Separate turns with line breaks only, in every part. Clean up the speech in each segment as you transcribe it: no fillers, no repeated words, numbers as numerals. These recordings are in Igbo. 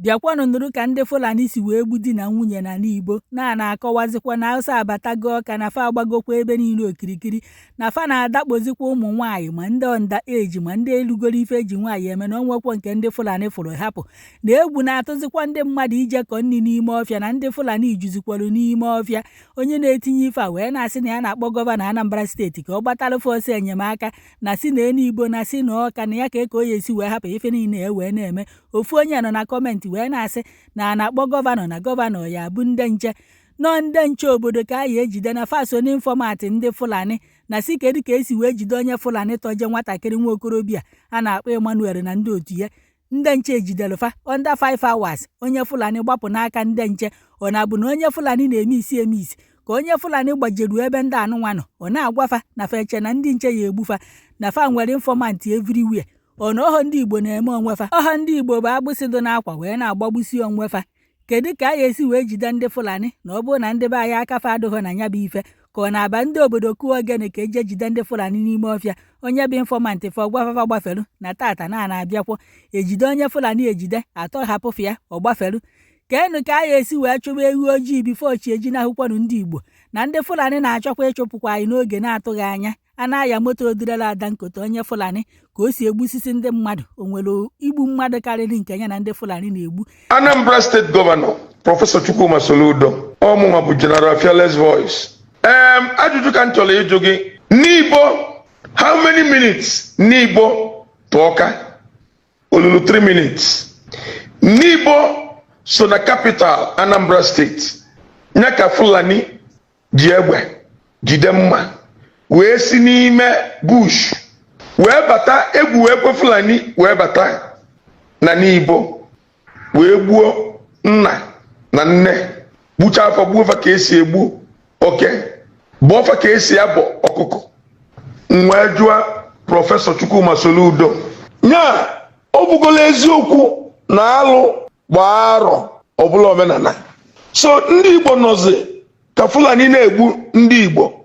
Bịakwanụ nụrụ ka ndị Fulani si wee gbu di na nwunye na Nibo na na-akọwazikwa na Hausa abatago Ọka, na fa agbagokwa ebe niile okirikiri, na fa na-adakpozikwa ụmụ nwaanyị, ma ndị under age, ma ndị elugoro ife eji nwaanyị eme, na onwekwo nke ndị Fulani fụrụ hapụ, na egwu na-atụzikwa ndị mmadụ ijekọ nri n'ime ọfịa, na ndị Fulani juzikwarụ n'ime ọfịa. Onye na-etinye ife a wee na-asị na ya na-akpọ gọvanọ Anambra Steeti ka ọ gbatalụfe ọsọ enyemaka na si na Nibo na si na Ọka na ya ka eke oye esi wee hapụ ife niile e wee na-eme. Ofu onye nọ na comment wee na-asị na a na-akpọ gọvanọ, na gọvanọ ya bụ ndị nche nọ, ndị nche obodo ka a ya ejide na fa so n'informant ndị Fulani, na si kedu ka esi wee jide onye Fulani tọje nwatakịrị nwa okorobịa a na-akpọ Emmanuel na ndị otu ya. Ndị nche ejidere fa under 5 hours, onye Fulani gbapụ n'aka ndị nche. Ọ na-abụ na onye Fulani na-eme isi eme isi ka onye Fulani gbajeru ebe ndị anụnwa nọ, ọ na-agwafa na fa eche na ndị nche ya egbufa, na fa nwere informant everywhere. Ọ na ọhọ ndị Igbo na-eme onwefa, ọhọ ndị Igbo bụ agbụsị dị n'akwa wee na-agbagbusi onwefa. Kedu ka a ga-esi wee jide ndị Fulani na ọ bụrụ na ndị be anyị aka fa adịghọ na ya bụ ife, ka ọ na-aba ndị obodo kụọ ogene ka eje jide ndị Fulani n'ime ọfịa? Onye bụ informant fa ọgwafafa gbaferu na tata na na-abịakwọ ejide onye Fulani, ejide atọhapụfụ ya, ọ gbaferu. Keenụ ka a ga-esi wee chụba ewu ojii before chi eji n'ahụkwanụ ndị Igbo na ndị Fulani na-achọkwa ịchụpụkwa anyị n'oge na-atụghị anya. A na-aya moto direla ada nkote onye Fulani ka o si egbusisi ndị mmadụ. O nwere igbu mmadụ karịrị nke ya na ndị Fulani na-egbu?
Anambra State Governor, Professor Chukwuma Soludo, ọmụnwa bụ General Fearless Voice. Ajụjụ ka m chọrọ ịjụ gị: Nibo, how many minutes Nibo to Ọka? Olulu 3 minutes. Nibo so na capital Anambra State ya ka Fulani ji egbe jide mma wee si n'ime bush wee bata. Egwu wee kwe Fulani wee bata na Nibo wee gbuo nna na nne, gbuchaa afọ, gbuo fa ka esi egbu oke, bụọ fa ka esi abọ ọkụkọ. M wee jụọ Professor Chukwuma Soludo, nya ọ bụgola eziokwu na alụ gbaa arọ ọbụla omenala so ndị Igbo nọzi ka Fulani na-egbu ndị Igbo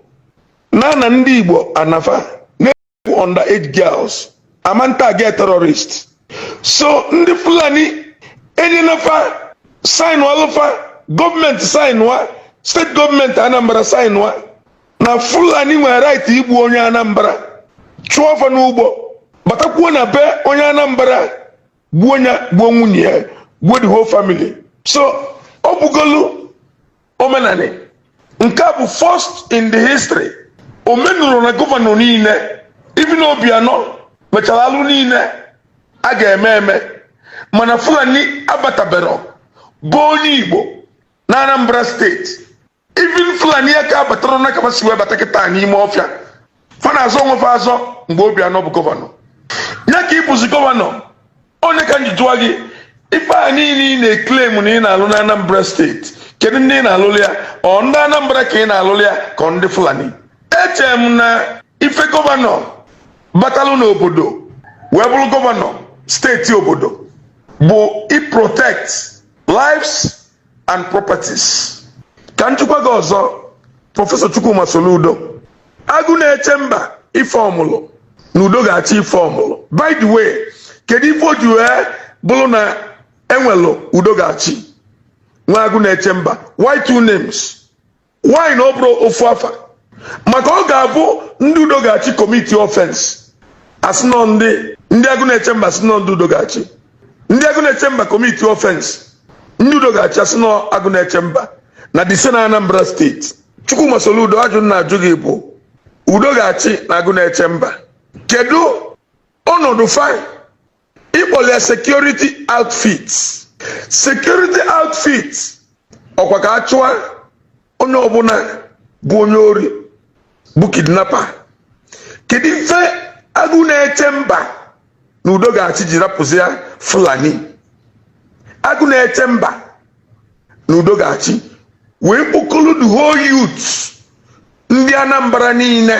na ndị Igbo anafa na-egbu underage girls amanta get terrorist. So ndị Fulani enyenafa sign ọlụfa, gọọmenti signụa, steeti gọọmenti Anambra signụa na Fulani nwere right igbu onye Anambra, chụọ fa n'ugbo, batakwuo na be onye Anambra, gbuo ya, gbuo nwunye ya, gbuo the whole family. So ọ bugolu omenani nke a bụ first in the history omenụrụ na gọvanọ niile, even Obianọ mechara alụ niile a ga-eme eme, mana Fulani abatabero bụ onye Igbo na Anambra Steeti. Even Fulani aka abatara na kaba si wee bata kịta n'ime ọfịa, fa na-azọ onwefe azọ mgbe Obianọ bụ gọvanọ ya ka ịbụzi gọvanọ. Onye ka m ji jụọ gị ife a niile ị na-eclaim na ị na-alụ na Anambra Steeti, kedu ndị ị na-alụlụ ya? Ọ ndị Anambra ka ị na-alụlụ ya, ka ọ ndị Fulani? Eche m na ife gọvanọ batalụ n'obodo wee bụrụ gọvanọ steeti obodo bụ i protect lives and properties. Ka nchukwa gị ọzọ, Professor Chukwuma Soludo, agụ na-eche mba, ife ọmụlụ na udo ga-achị ife ọmụlụ. By the way, kedu ife o ji wee bụrụ na enwelụ udo ga-achị nwa agụ na-eche mba? Why two names? Why na ọ bụrụ ofu afa? Maka ọ ga-abụ ndị udo ga-achị commit offense, asị nọ ndị agụ na-eche mba, asị nọ ndị udo ga-achị. Ndị agụ na-eche mba commit offense, ndị udo ga-achị, asị nọ agụ na-eche mba na dise na Anambra Steeti. Chukwuma Soludo, ajụ na ajụ gị bụ udo ga-achị na agụ na-eche mba, kedu ọnọdụ fa? Ịkpọrọ ya security outfit. Security outfit ọkwa ka a chụọ onye ọbụla bụ onye ori, bụ kidnapper. Kedu ife agụ na-eche mba na udo ga-achị ji rapụzi ya Fulani? Agụ na-eche mba na udo ga-achị wee kpokọrọ the whole youth ndị Anambra niile,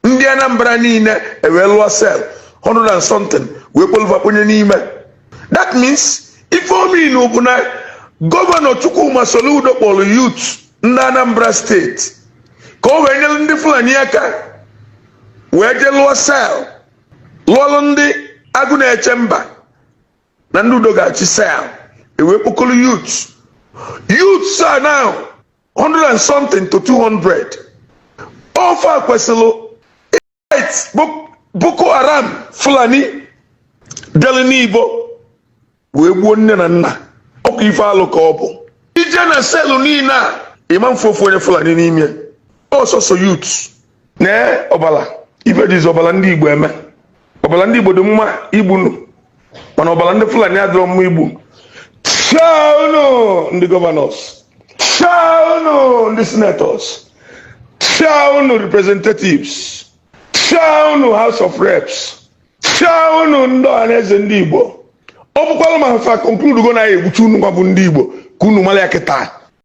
ndị Anambra niile ewee lụọ cell 100 and something wee kpolufa kponye n'ime. That means ife omin bụ na Gọvanọ Chukwuma Soludo kpọrọ youth ndị Anambra Steeti ka o wee nyere ndị Fulani aka wee jee lụọ cell, lụọlụ ndị agụ na-eche mba. Na ndị Udo Ga-achị cell ewee kpokọrọ youth. Youths are now 100 and something to 200. Ofe kwesịrị fight Boko Haram. Fulani bịara n'Igbo wee gbuo nne na nna. Ọkụ ife alụ ka ọ bụ ije na cell niile a, ịma mfu ofu onye Fulani n'ime, ọsọsọ youths na ọbara. Ife jizi ọbara ndị Igbo eme. Ọbara ndị Igbo dị mma igbunu, mana ọbara ndị Fulani adịrọ mma igbu. Unu ndị governors, unu ndị senators, unu representatives, unu House of Reps, unu ndị Ọhaneze ndị Igbo, ọ bụkwala ma fa conclude go na ya egbuchi unu nwa bụ ndị Igbo, ka unu mara ya kịta.